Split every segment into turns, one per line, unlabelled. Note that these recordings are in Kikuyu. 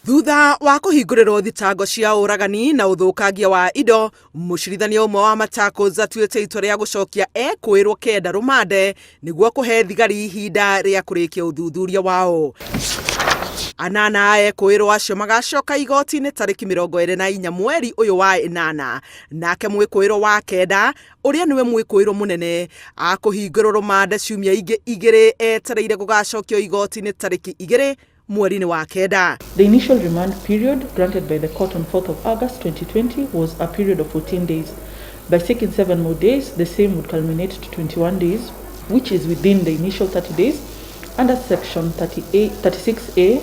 Thutha wa kũhingũrĩrwo thitango cia ũragani na ũthũkangia wa indo, mũcirithania ũmwe wa Machakos atuĩte itua rĩa gũcokia ekũĩrwo kenda rũmande nĩguo kũhe thigari ihinda rĩa kũrĩkia ũthuthuria wao. Anana a ekũĩrwo acio magacoka igoti-inĩ tarĩki 24 mweri ũyũ wa ĩnana. Nake mwĩkũĩrwo wa kenda ũrĩa nĩwe mwĩkũĩrwo mũnene akũhingũrwo rũmande ciumia ingĩ 2 etereire gũgacokio igoti-inĩ tarĩki 2 mweri-inĩ wa kenda.
The initial remand period granted by the court on 4th of August 2020 was a period of 14 days. By seeking 7 more days, the same would culminate to 21 days, which is within the initial 30 days under section 36A,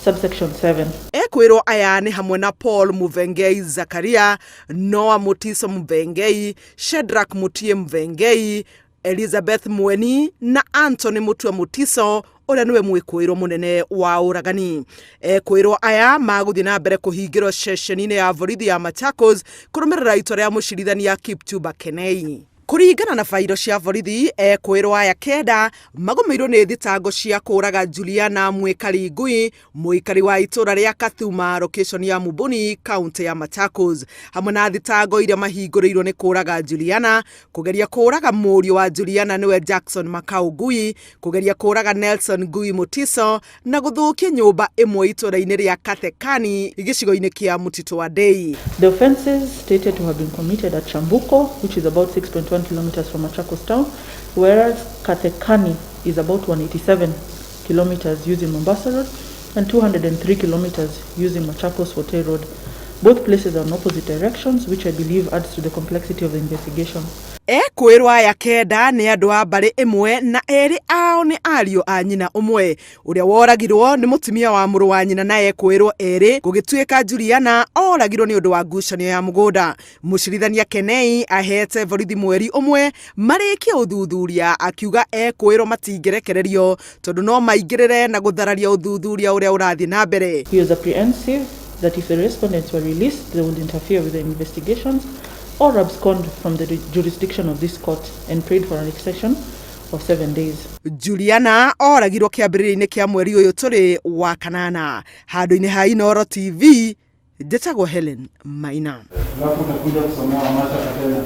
subsection 7.
Ekwĩrwo aya nĩ hamwe na Paul Muvengei Zakaria, Noah Mutiso Muvengei, Shedrack Mutie Muvengei, Elizabeth Mweni na Anthony Mutua Mutiso ũrĩa nĩwe mwĩkũĩrwo mũnene wa ũragani. Ekwĩrwo aya magũthiĩ na mbere kũhingĩrwo ceceni-inĩ ya borithi ya Machakos kũrũmĩrĩra itua rĩa mũcirithania Kipchumba Kenei. Kũringana na bairo cia borithi, ekwĩrwo aya kenda magũmĩirwo nĩ thitango cia kũũraga Juliana Mwĩkari Ngui, mũikari wa itũũra rĩa Kathuma, location ya Mubuni, kaunti ya Machakos, hamwe na thitango iria mahingũrĩirwo nĩ kũũraga Juliana, kũgeria kũũraga mũriũ wa Juliana nĩwe Jackson Makau Ngui, kũgeria kũũraga Nelson Ngui Mutiso na gũthũkia nyũmba ĩmwe itũũra-inĩ rĩa Kathekani gĩcigo-inĩ kĩa Mũtitũ wa Ndei.
The offences stated to have been committed at Chambuko, which is about 6.1 kilometers from Machakos town, whereas Kathekani is about 187 kilometers using Mombasa Road and 203 kilometers using Machakos Wote Road. Both places are in opposite directions, which I believe adds to the complexity of the investigation.
Ekwĩrwo aya kenda nĩ andũ a mbarĩ ĩmwe na erĩ ao nĩ ariũ a nyina ũmwe. Ũrĩa woragirwo nĩ mũtumia wa mũrũ wa nyina na ekwĩrwo erĩ gũgĩtuĩka Juliana oragirwo nĩ ũndũ wa ngucanio ya mũgũnda. Mũcirithania Kenei ahete borithi mweri ũmwe marĩkie ũthuthuria akiuga ekwĩrwo matingĩrekererio tondũ no maingĩrĩre na gũthararia ũthuthuria ũrĩa ũrathiĩ na mbere.
He was apprehensive that if the respondents were released, they would interfere with the investigations or abscond from the jurisdiction of this court and prayed for an extension of 7 days.
Juliana oragirwo kĩambĩrĩria-inĩ kĩa mweri ũyũ tũrĩ wa kanana. Handũ-inĩ ha Inooro TV, njĩtagwo Helen Maina.
Alafu utakuja kusomewa mashtaka tena.